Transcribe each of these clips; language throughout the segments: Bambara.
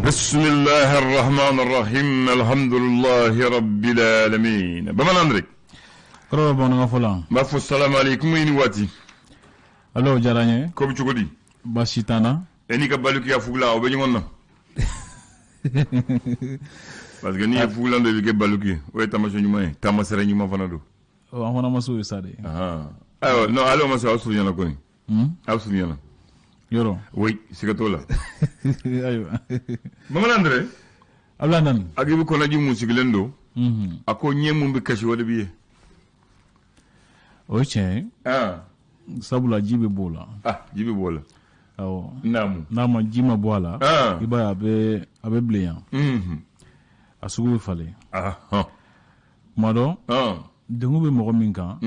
Bismillahi arrahmani arrahim alhamdulillahi rabbil alamin. Bamanan Andre. Kɔrɔ bamanankan fɔ la. N b'a fɔ salamu aleykum i ni waati. Alo, o diyara n ye. Ko bɛ cogo di? Baasi t'an na. E n'i ka balikuya fugula o bɛ ɲɔgɔn na. Parce que n'i ye fugulan don i bɛ kɛ baliku ye, o ye taamasiyɛn ɲuman ye, taamasere ɲuman fana don. Ɔ, an fana ma s'o ye sa de. Ayiwa, non, hali o ma se, aw surunyana kɔni. Aw surunyana. Yɔrɔ. Oui, siga t'o la. Ayiwa. Bamanan Andre. Abulayi Nani. Agibu Kɔnɛji mun sigilen don. A ko ɲɛ mun bɛ kasi o de bɛ ye. O ye tiɲɛ ye. Sabula ji bɛ bɔ o la. Ah, ji bɛ bɔ o la. Awɔ. Naamu. N'a ma ji ma bɔ a la. I b'a ye a bɛ bilenya. A sugu bɛ falen. Tuma dɔ. Degun bɛ mɔgɔ min kan.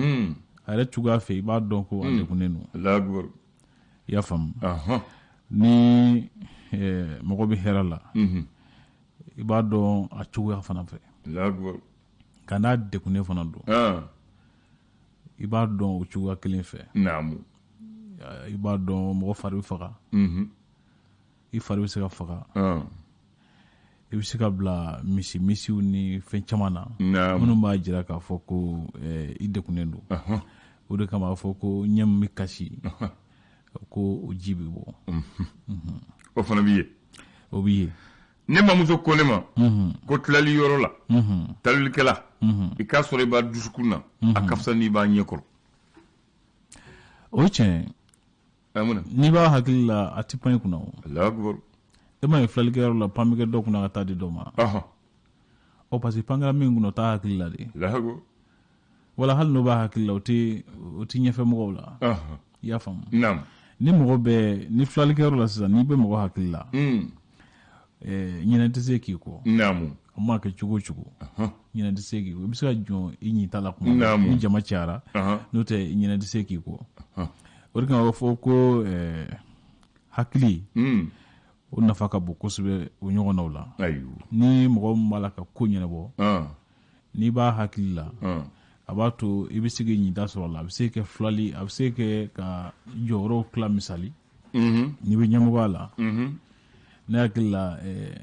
A yɛrɛ cogoya fɛ, i b'a dɔn ko a degunnen don. Allahu akbar. I y'a faamu. Ni mɔgɔ bɛ hɛrɛ la. I b'a dɔn a cogoya fana fɛ. Allahu akbar. Nka n'a degunnen fana don. I b'a dɔn o cogoya kelen fɛ. Naamu. I b'a dɔn mɔgɔ fari bɛ faga. I fari bɛ se ka faga. I bɛ se ka bila misi misiw ni fɛn caman na. Minnu b'a jira k'a fɔ ko i degunnen don. O de kama a bɛ fɔ ko ɲɛ min bɛ kasi, ko o ji bɛ bɔ. O fana bɛ ye. O bɛ ye. Ne mamuso ko ne ma ko tilali yɔrɔ la, talilikɛla, i k'a sɔrɔ i b'a dusukun na, a ka fisa n'i b'a ɲɛ kɔrɔ. O ye tiɲɛ ye. N'i b'a hakili la, a tɛ pan i kunna o. Allahu akbar. E m'a ye filalikɛyɔrɔ la, pan bɛ kɛ dɔ kunna ka taa di dɔ ma. Ɔ, parce que pan kɛra min kunna, o t'a hakili la de. Allahu akbar. Wala hali n'o b'a hakili la, o tɛ ɲɛfɛ mɔgɔw la. I y'a faamu. Naamu. Ni mɔgɔ bɛ ni filalikɛyɔrɔ la sisan, n'i bɛ mɔgɔ hakili la, ɲinɛ tɛ se k'i kɔ. Naamu. A mana kɛ cogo o cogo, ɲinɛ tɛ se k'i kɔ. I bɛ se ka jɔn i ɲinta la kuma bɛɛ ni jama cayara, n'o tɛ ɲinɛ tɛ se k'i kɔ. O de kama a bɛ fɔ ko hakili, o nafa ka bon kosɛbɛ o ɲɔgɔnnaw la. Ni mɔgɔ min b'a la ka ko ɲɛnabɔ, n'i b'a hakili la, a b'a to i bɛ se k'i ɲinta sɔrɔ a la. A bɛ se kɛ filali, a bɛ se kɛ ka jɔyɔrɔw tila misali. N'i bɛ ɲɛmɔgɔya la, ne hakili la,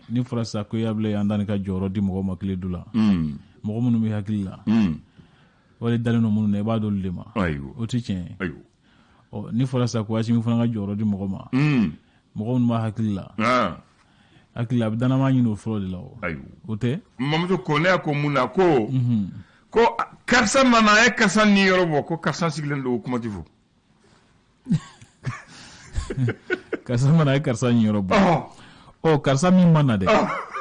ni fɔra sisan ko i y'a bila an da ka jɔyɔrɔ di mɔgɔw ma tile du la, mɔgɔ minnu bɛ hakili la, wali dalen don minnu na, i b'a d'olu de ma. O tɛ tiɲɛ ye. Ɔ, ni fɔra sisan ko Asimi fana ka jɔyɔrɔ di mɔgɔ ma, mɔgɔ minnu b'a hakili la, hakili la, a bɛ danama ɲini o fɔlɔ de la o. O tɛ. Mamuso ko ne ko mun na ko karisa nana, a ye karisa ni yɔrɔ bɔ, ko karisa sigilen don, o kuma tɛ fɔ. Karisa mana, a ye karisa ɲiyɔrɔ bɔ. Ɔ, karisa min ma na dɛ,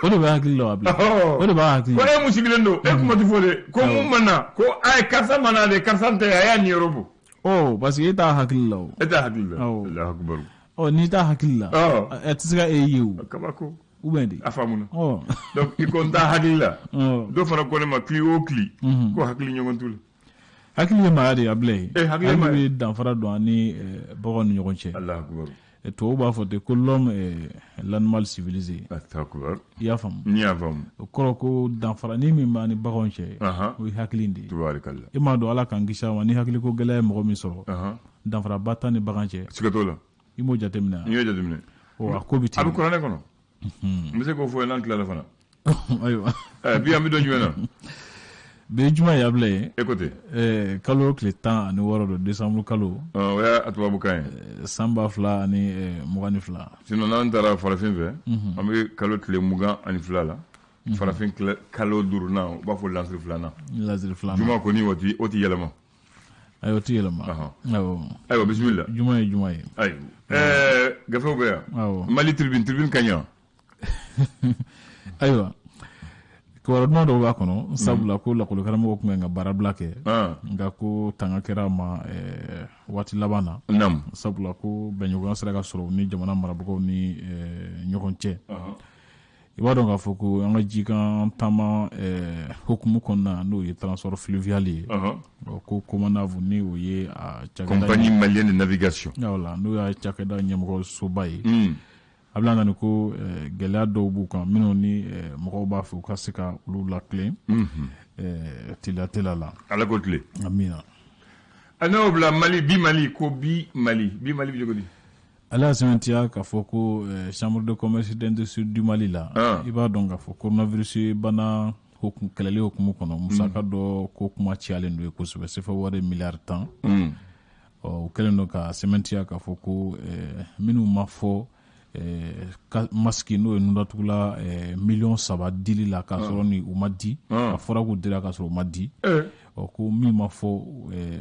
o de bɛ hakili la, a bila o de b'a hakili la. Ko e mun sigilen don, e kuma tɛ fɔ dɛ, ko mun ma na, ko a ye karisa ma na dɛ, karisa tɛ, a y'a niyɔrɔ bɔ. Ɔ, parce que e t'a hakili la o. E t'a hakili la. Allahu akbar. Ɔ, n'i t'a hakili la, a tɛ se ka e ye o. Kabako. Ou bien de. A faamuna. Ɔ. Donc i ko n t'a hakili la. Dɔ fana ko ne ma kili o kili, ko hakili ɲɔgɔn t'u la. Hakili ye maaya de ye, Abulayi. Hakili ye maaya ye. Bɛ danfara don an ni baganw ni ɲɔgɔn cɛ. Allahu akbar. Tubabu b'a fɔ ten ko l'homme est l'animal civilisé. Allahu akbar. I y'a faamu. N y'a faamu. O kɔrɔ ko danfara ni min b'an ni baganw cɛ, o ye hakili de ye. Tubaarikala. E m'a dɔn, Ala k'an kisi a ma, ni hakili ko gɛlɛya ye mɔgɔ min sɔrɔ, danfaraba t'a ni bagan cɛ. Siga t'o la. I m'o jateminɛ. N y'o jateminɛ. Ɔ, a ko bɛ ten. A bɛ kuranɛ kɔnɔ. N bɛ se k'o fɔ n'an tilala fana. Ayiwa. Bi an bɛ don jumɛn na? Bi ye juma ye, Abulayi. E ko ten. Kalo tile 16 don, décembre kalo. O y'a tubabukan ye. San 2022. Sinon n'an taara farafin fɛ, an bɛ kalo tile 22 la. Farafin kalo duurunan, u b'a fɔ lansiri filanan. Lansiri filanan. Juma kɔni o ti yɛlɛma. Ayi, o ti yɛlɛma. Awɔ. Ayiwa, bisimila. Juma ye juma ye. Ayiwa. Gafew bɛ yan. Awɔ. Mali Tribune, Tribune ka ɲi. Ayiwa, kibaruya duman dɔw b'a kɔnɔ, sabula ko lakɔlikaramɔgɔw tun kan ka baarabila kɛ, nka ko tanga kɛra a ma waati laban na. Sabula ko bɛnɲɔgɔnya sera ka sɔrɔ u ni jamana marabagaw ni ɲɔgɔn cɛ. I b'a dɔn k'a fɔ ko an ka jikan taama hukumu kɔnɔna, n'o ye transport fluvial ye, ko COMANAV, ni o ye a cakɛda, Compagnie malienne de navigation. Wala, n'o y'a cakɛda ɲɛmɔgɔ soba ye, a bɛna na ko gɛlɛya dɔw b'u kan minnu ni mɔgɔw b'a fɛ u ka se ka olu latilen teliya teliya la. Ala ko tile. Amina. A n'o bila Mali, bi Mali ko bi Mali, bi Mali bɛ cogo di? Ale y'a sɛmɛntiya k'a fɔ ko chambre de commerce d'industrie du Mali la, i b'a dɔn k'a fɔ coronavirus bana kɛlɛli hukumu kɔnɔ, musaka dɔ ko kuma cayalen don ye kosɛbɛ, CFA wari miliyari 10. Ɔ, u kɛlen don ka sɛmɛntiya k'a fɔ ko minnu ma fɔ masque, n'o ye nudatugula miliyɔn 3 dili la k'a sɔrɔ ni u ma di, a fɔra k'u dira k'a sɔrɔ u ma di. Ɔ, ko min ma fɔ,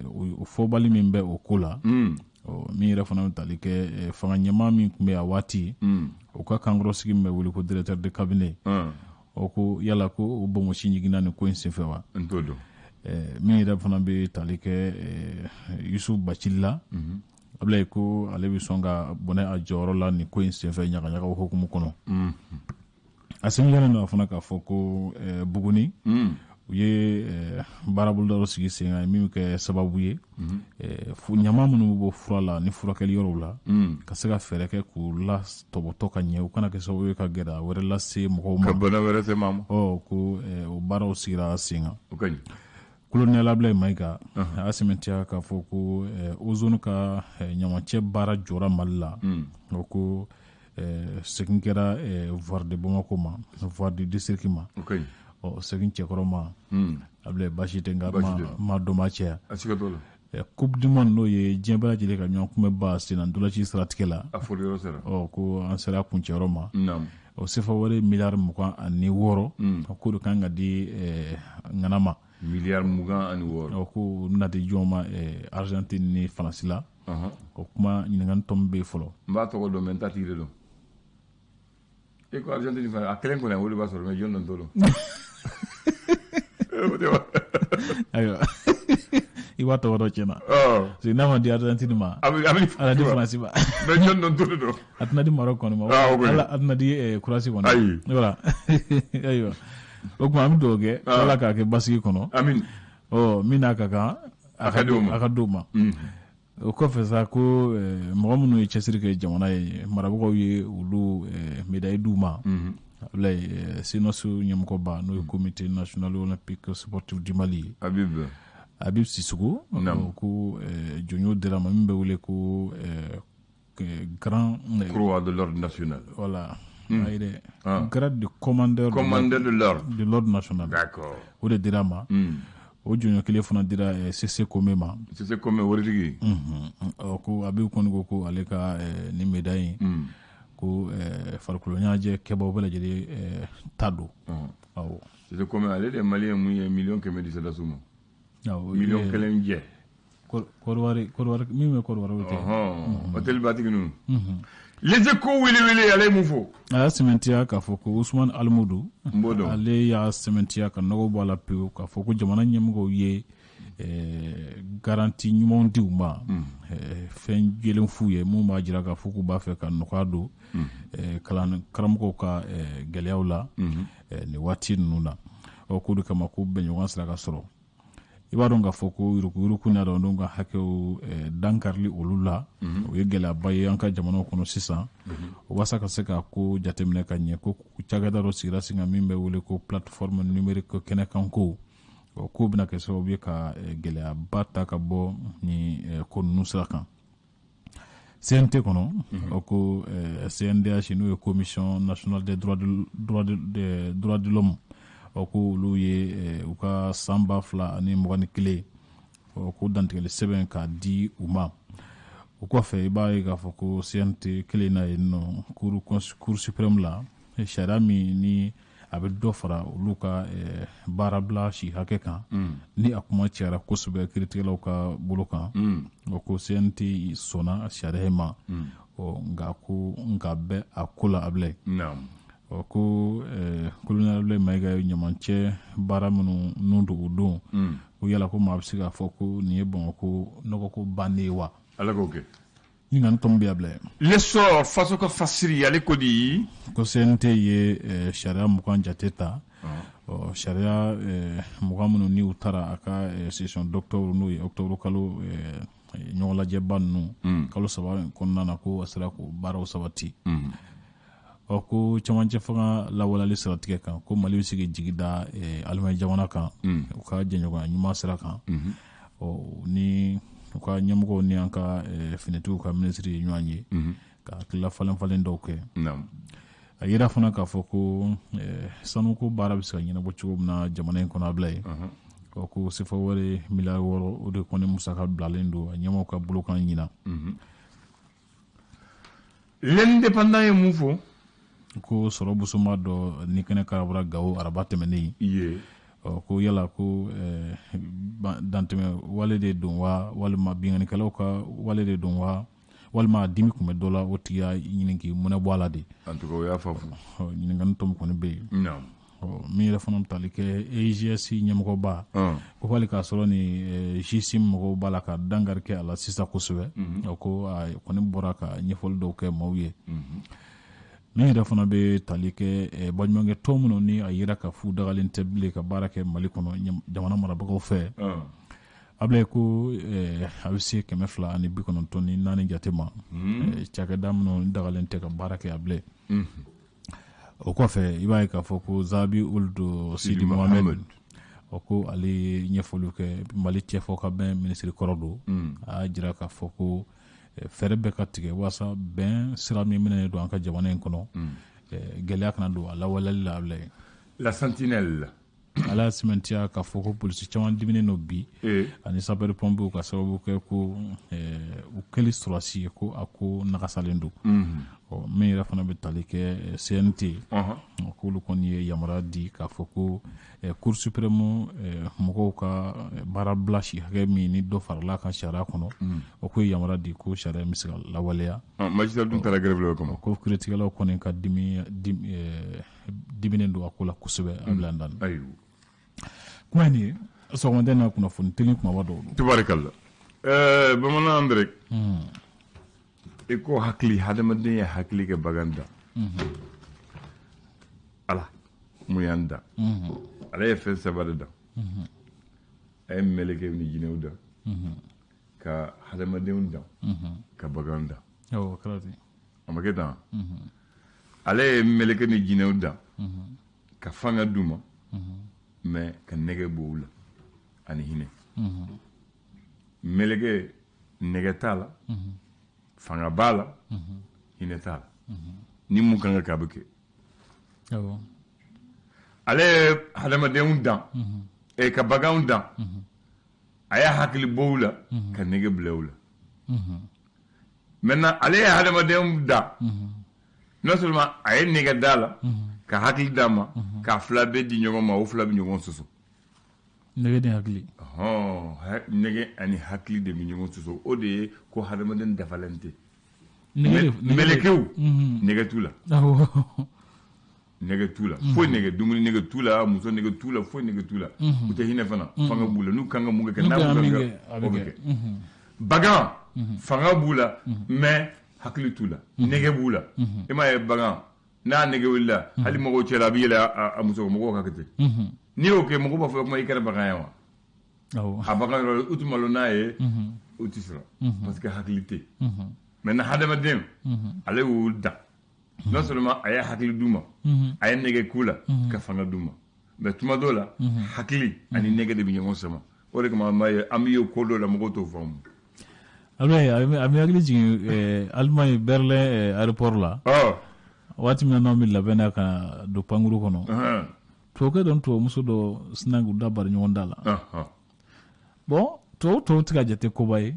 o fɔbali min bɛ o ko la, ɔ, min yɛrɛ fana bɛ tali kɛ fanga ɲɛmaa min tun bɛ a waati, o ka kankɔrɔsigi min bɛ wele ko directeur de cabinet, ɔ, ko yala ko o bonbonsi ɲiginna nin ko in senfɛ wa? N t'o dɔn. Min yɛrɛ fana bɛ tali kɛ Yusuf Bacili la, Abulayi, ko ale bɛ sɔn ka bɔnɛ a jɔyɔrɔ la nin ko in senfɛ ɲagaɲagaw hukumu kɔnɔ. A sɛmɛnen don a fana k'a fɔ ko Buguni, u ye baaraboloda dɔ sigi sen kan min bɛ kɛ sababu ye ɲama minnu bɛ bɔ fura la ni furakɛli yɔrɔw la, ka se ka fɛɛrɛ kɛ k'u la tɔbɔtɔ ka ɲɛ, u kana kɛ sababu ye ka gɛlɛya wɛrɛ lase mɔgɔw ma. Ka bana wɛrɛ se maa ma. Ɔ, ko o baaraw sigira sen kan. O ka ɲi. Colonel Ablaye Mayiga a y'a sɛmɛntiya k'a fɔ ko ozone ka ɲamacɛ baara jɔra Mali la. O ko segin kɛra voie de Bamako ma, voie du district ma. O ka ɲi. Ɔ, segin cɛkɔrɔ ma, Ablaye, baasi tɛ, nka ma dɔn ma cɛya. A siga t'o la. Coupe du monde, n'o ye diɲɛ bɛɛ lajɛlen ka ɲɔgɔn kunbɛba senna ntolanci siratigɛ la. A foli yɔrɔ sera. Ɔ, ko an sera kuncɛyɔrɔ ma. O CFA wari miliyari 26, o k'o de kan ka di ŋana ma. Miliyari 26. Ɔ, ko bɛna di jɔn ma? Argentine ni Faransi la. O kuma ɲininkali tɔ min bɛ yen fɔlɔ. N b'a tɔgɔ dɔn, mais n t'a tigi de dɔn. E ko Argentine fana, a kelen kɔni, o de b'a sɔrɔ, mais jɔn dɔn t'o dɔn. Ayiwa, i b'a tɔgɔ dɔn tiɲɛ na. Parce que n'a ma di Argentine ma, a bɛ a di Faransi ma. Mais jɔn dɔn t'o de dɔn. A tɛna di Maroc kɔni ma. A tɛna di Croatie kɔni. Ayi. Voilà, ayiwa, o tuma an bɛ dugawu kɛ Ala k'a kɛ basigi kɔnɔ. Amin. Ɔ, min n'a ka kan, a ka d'o ma. A ka d'o ma. O kɔfɛ sa, ko mɔgɔ minnu ye cɛsiri kɛ jamana ye, marabagaw ye olu médaille d'u ma. Ablaye, CNOS ɲɛmɔgɔba, n'o ye Comité national olympique sportif du Mali ye. Habib. Habib Sissoko, ko jɔnjɔn dira ma min bɛ wele ko grand croix de l'ordre national. Voilà. Ayi dɛ, grade de commandeur. Commandeur de l'ordre. De l'ordre national. D'accord. O de dira ma. O jɔnjɔn kelen fana dira CC Kome ma. CC Kome, waritigi. Ɔ, ko Habib kɔni ko ko ale ka nin médaille in, ko farikolo ɲɛnajɛ kɛbaw bɛɛ lajɛlen ta don. Awɔ. CC Kome, ale de ye malien mun ye miliyɔn 100 di sɔrɔdasiw ma. Miliyɔn 1 jɛ. Kɔrɔwari, Kɔrɔwari min bɛ Kɔrɔwari, o tɛ. Hôtel batigi ninnu. Les Échos wele wele, ale ye mun fɔ? A y'a sɛmɛntiya k'a fɔ ko Usumani Alimudu. N b'o dɔn. Ale y'a sɛmɛntiya ka nɔgɔ bɔ a la pewu k'a fɔ ko jamana ɲɛmɔgɔw ye garantie ɲumanw di u ma, fɛn jɛlen f'u ye mun b'a jira k'a fɔ k'u b'a fɛ ka nɔgɔya don kalan karamɔgɔw ka gɛlɛyaw la nin waati ninnu na. Ɔ, k'o de kama ko bɛnɲɔgɔn sera ka sɔrɔ. I b'a dɔn k'a fɔ ko yuruguyurugu ni adamadenw ka hakɛw dankarili olu la, o ye gɛlɛyaba ye an ka jamanaw kɔnɔ sisan. Walasa ka se ka ko jateminɛ ka ɲɛ, ko cakɛda dɔ sigira sen kan min bɛ wele ko plateforme numérique kɛnɛkanko. O ko bɛna kɛ sababu ye ka gɛlɛyaba ta ka bɔ nin ko ninnu sira kan. CNT kɔnɔ, o ko CNDH, n'o ye Commission nationale des droits de l'homme, o ko olu ye u ka san 2021, o ko dantigɛli sɛbɛn k'a di u ma. O kɔfɛ, i b'a ye k'a fɔ ko CNT kelen na yen nɔ, Cour suprême la, sariya min ni a bɛ dɔ fara olu ka baarabila si hakɛ kan, ni a kuma cayara kosɛbɛ kiiritigɛlaw ka bolo kan, o ko CNT sɔnna sariya in ma. Ɔ, nka ko nka bɛ a ko la, Abulaye. Ɔ, ko colonel Abulaye Mayiga ye ɲamancɛ baara minnu nun don o don, ko yala ko maa bɛ se k'a fɔ ko nin ye Bamakɔ nɔgɔko bannen ye wa? Ala k'o kɛ. Ɲininkali tɔ min bɛ Abulaye. L'essor faso ka fasiri, ale ko di? Ko CNT ye sariya 20 jate ta. Ɔ, sariya 20 minnu ni u taara a ka session d'octobre, n'o ye octobre kalo ɲɔgɔn lajɛba ninnu, kalo 3 kɔnɔna na, ko a sera k'o baaraw sabati. Ɔ, ko camancɛ fanga lawaleyali siratigɛ kan, ko Mali bɛ se k'i jigi da Alimaɲi jamana kan u ka jɛɲɔgɔnya ɲuman sira kan. Ɔ, ni u ka ɲɛmɔgɔw ni an ka finitigiw ka minisiri ye ɲɔgɔn ye. Ka hakilila falen falen dɔw kɛ. A yira fana k'a fɔ ko sanuko baara bɛ se ka ɲɛnabɔ cogo min na jamana in kɔnɔ, Ablaye, ko sefa wari miliyari 6, o de kɔni musaka bilalen don a ɲɛmaaw ka bolo kan ɲinan. L'Indépendant ye mun fɔ? Ko sɔrɔ busoma dɔ ni kɛnɛ karabara Gawo araba tɛmɛnen. Ko yala ko dantɛmɛ wale de don wa, walima binkannikɛlaw ka wale de don wa, walima dimi tun bɛ dɔ la, o tigi y'a ɲini k'i mɔnɛ bɔ a la de? En tout cas, o y'a faamu. Ɲininkali tɔ kɔni bɛ yen. Min yɛrɛ fana bɛ tali kɛ EIGS ɲɛmɔgɔba, ko hali k'a sɔrɔ ni GSIM mɔgɔw b'a la ka dankari kɛ a la sisan kosɛbɛ, ko a kɔni bɔra ka ɲɛfɔli dɔw kɛ maaw ye. Min yɛrɛ fana bɛ tali kɛ baɲumankɛ tɔn minnu ni a yira ka fu dagalen tɛ bilen ka baara kɛ Mali kɔnɔ jamana marabagaw fɛ, Ablaye, ko a bɛ se 294 jate ma, cakɛda minnu dagalen tɛ ka baara kɛ, Ablaye. O kɔfɛ, i b'a ye k'a fɔ ko Zabi Ould Sidi Mohamed, o ko ale ye ɲɛfɔliw kɛ, Mali cɛfɔ ka bɛn minisiri kɔrɔ don. A y'a jira k'a fɔ ko fɛɛrɛ bɛɛ ka tigɛ walasa bɛn sira min minɛnen don an ka jamana in kɔnɔ, gɛlɛya kana don a lawaleyali la, Ablaye. La Sentinelle. Ala y'a sɛmɛntiya k'a fɔ ko polisi caman diminen don bi ani sapeur pompier, ka sababu kɛ ko u kɛli sɔrɔsi ye, ko a ko nagasalen don. Ɔ, min yɛrɛ fana bɛ tali kɛ CNT, k'olu kɔni ye yamaruya di k'a fɔ ko Cour suprême mɔgɔw ka baarabila si hakɛ min ni dɔ farala kan sariya kɔnɔ, o ko ye yamaruya di ko sariya bɛ se ka lawaleya. Magistrat dun taara grève la o kama. Ko kiiritigɛlaw kɔni ka dimi diminen don a ko la kosɛbɛ, Ablaye Ndane. Ayiwa. Kuma in ye sɔgɔmada in na kunnafoni teli kumaba dɔw don. Tubarikalla. Bamanan André, i ko hakili, hadamaden ye hakili kɛ bagan da. Ala mun y'an da? Ala ye fɛn saba de da. A ye mɛlɛkɛw ni jinɛw da, ka hadamadenw da, ka bagan da. Awɔ, kɛra ten. A ma kɛ tan? Ale ye mɛlɛkɛ ni jinɛw da ka fanga d'u ma, mais ka nɛgɛ bɔ u la ani hinɛ. Mɛlɛkɛ nɛgɛ t'a la, fanga b'a la, hinɛ t'a la. Ni mun kan ka kɛ, a bɛ kɛ. Ale ye hadamadenw dan, ka baganw dan, a y'a hakili bɔ u la ka nɛgɛ bila u la. Maintenant, ale ye hadamadenw dan, non seulement a ye nɛgɛ d'a la ka hakili d'a ma, k'a fila bɛɛ di ɲɔgɔn ma, o fila bɛ ɲɔgɔn sɔsɔ. Nɛgɛ ni hakili. Ɔhɔn, nɛgɛ ani hakili de bɛ ɲɔgɔn sɔsɔ. O de ye ko hadamaden dafalen tɛ. Mɛlɛkɛw, nɛgɛ t'u la. Nɛgɛ t'u la foyi, nɛgɛ dumuni nɛgɛ t'u la, muso nɛgɛ t'u la, foyi nɛgɛ t'u la. U tɛ hinɛ fana, fanga b'u la. N'u kan ka mun kɛ, n'a mun kan ka o bɛ kɛ. Bagan, fanga b'u la, mais hakili t'u la, nɛgɛ b'u la. I m'a ye, bagan n'a nɛgɛ wulila, hali mɔgɔw cɛla, a bɛ yɛlɛ a muso mɔgɔw ka kɛ ten. N'i y'o kɛ, mɔgɔw b'a fɔ kuma i kɛra bagan ye wa? A bagan yɔrɔ u tɛ malo n'a ye, u tɛ sɔrɔ, parce que hakili tɛ. Maintenant, hadamaden, ale y'u dan, non seulement a ye hakili d'u ma, a ye nɛgɛ k'u la ka fanga d'u ma, mais tuma dɔw la hakili ani nɛgɛ de bɛ ɲɔgɔn sama. O de kama an b'a ye, an bɛ ye ko dɔw la, mɔgɔw t'o faamu. Ablaye, a bɛ hakili jigin Allemagne, Berlin aéroport la, waati min na n'anw bɛ labɛn na ka don pankuru kɔnɔ, tubabukɛ dɔ ni tubabumuso dɔ sinna k'u da bari ɲɔgɔn da la. Bon, tubabu tɔw tɛ ka jate koba ye,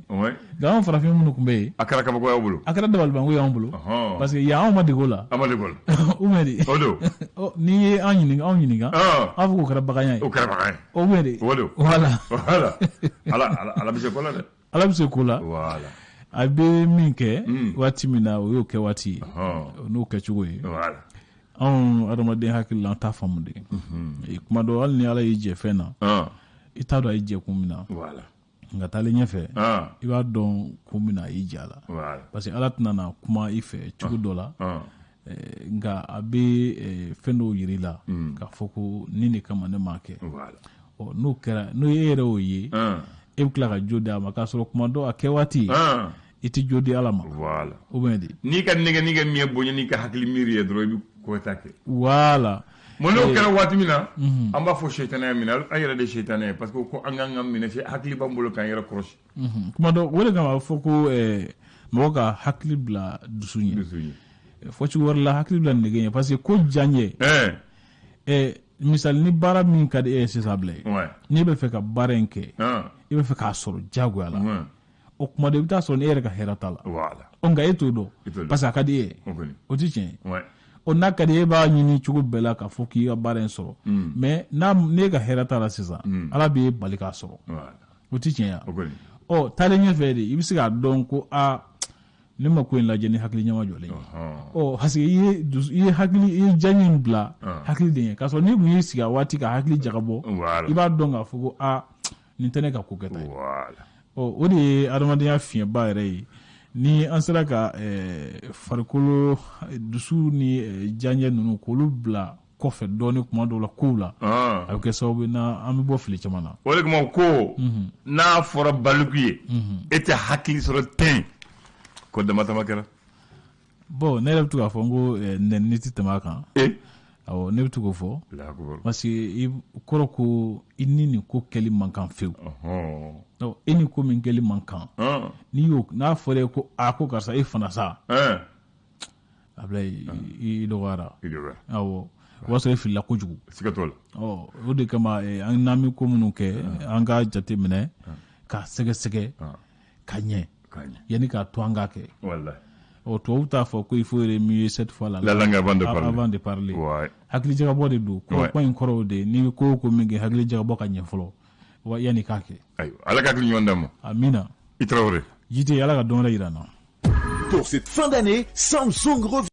nka anw farafin minnu tun bɛ yen, a kɛra kabako y'aw bolo. A kɛra dabalibanko y'anw bolo, parce que yan anw ma dege o la. An ma dege o la. Ou bien de? O don. N'i ye an ɲininka, anw ɲininka, an fɔ k'o kɛra baganya ye. O kɛra bagan ye. Ou bien de? O don. Voilà. Voilà, ala ala ala bɛ se ko la dɛ. Ala bɛ se ko la. Voilà. A bɛ min kɛ waati min na, o y'o kɛ waati ye, n'o kɛcogo ye. Voilà. Anw adamaden hakili la, an t'a faamu de. Kuma dɔ, hali ni Ala y'i jɛ fɛn na, i t'a dɔn a y'i jɛ kun min na. Nka taalen ɲɛfɛ, i b'a dɔn kun min na a y'i jɛ a la, parce que Ala tɛna na kuma i fɛ cogo dɔ la, nka a bɛ fɛn dɔw yir'i la k'a fɔ ko nin de kama ne m'a kɛ. Ɔ, n'o kɛra, n'o e yɛrɛ y'o ye, e bɛ tila ka jo di a ma, k'a sɔrɔ kuma dɔ a kɛ waati i tɛ jo di Ala ma. Voilà. Ou bien de? N'i ka nɛgɛ, n'i ka miɲɛ bonya, n'i ka hakili miiri ye dɔrɔn, i bɛ ko ta kɛ. Voilà. Mun n'o kɛra waati min na, an b'a fɔ sɛtanɛ y'a minɛ. An yɛrɛ de sɛtanɛ ye, parce que ko an k'an ka minɛ, hakili b'an bolo k'an yɛrɛ kɔlɔsi. Kuma dɔ, o de kama a bɛ fɔ ko Mɔgɔ ka hakili bila dusu ɲɛ, fɔcogo wɛrɛ la, hakili bila nege ɲɛ, parce que ko diyaɲɛ, misali, ni baara min ka di e ye sisan, Ablaye, n'i bɛ fɛ ka baara in kɛ, i bɛ fɛ k'a sɔrɔ diyagoya la, o kuma de i bɛ taa sɔrɔ ne yɛrɛ ka hɛrɛ t'a la. Ɔ, nka e t'o dɔn, parce que a ka di e ye. O tɛ tiɲɛ ye. O n'a ka di e b'a ɲini cogo bɛɛ la k'a fɔ k'i ka baara in sɔrɔ, mais n'a ne ka hɛrɛ t'a la sisan, Ala b'e bali k'a sɔrɔ. O tɛ tiɲɛ ye. Ɔ, taalen ɲɛfɛ de, i bɛ se k'a dɔn ko aa, ne ma ko in lajɛ ni hakili ɲama jɔlen ye. Ɔ, parce que i ye hakili, i ye diyaɲɛ in bila hakili de ɲɛ, k'a sɔrɔ n'i kun y'i sigi a waati ka hakili jagabɔ, i b'a dɔn k'a fɔ ko aa, nin tɛ ne ka ko kɛta ye. Ɔ, o de ye adamadenya fiɲɛba yɛrɛ ye. Ni an sera ka farikolo, dusu ni diyaɲɛ ninnu, k'olu bila kɔfɛ dɔɔni kuma dɔw la kow la, a bɛ kɛ sababu ye na an bɛ bɔ fili caman na. O de kama ko n'a fɔra baliku ye, e tɛ hakili sɔrɔ ten ko damatama kɛra. Bon, ne yɛrɛ bɛ to k'a fɔ n ko nɛnini tɛ tɛmɛ a kan. Awɔ, ne bɛ to k'o fɔ, parce que i kɔrɔ ko i ni nin ko kɛli man kan fewu. Donc e ni ko min kɛli man kan, n'i y'o, n'a fɔra e ko a ko karisa, e fana sa, Ablaye, i dɔgɔyara. Awɔ, o b'a sɔrɔ e filila kojugu. Siga t'o la. Ɔ, o de kama an n'an bɛ ko minnu kɛ, an k'a jate minɛ k'a sɛgɛsɛgɛ ka ɲɛ yanni k'a to an k'a kɛ. Ɔ, tubabu t'a fɔ ko il faut remuer sept fois la langue avant de parler. Avant de parler. Hakili jagabɔ de don. Kuma in kɔrɔ o de ye, n'i bɛ ko o ko min kɛ, hakili jagabɔ ka ɲɛ fɔlɔ wa yanni k'a kɛ. Ayiwa, Ala ka hakili ɲuman d'an ma. Amina. I Tarawele. Jite, Ala ka dɔn wɛrɛ yira n na. Pour cette fin d'année, Samsung revient.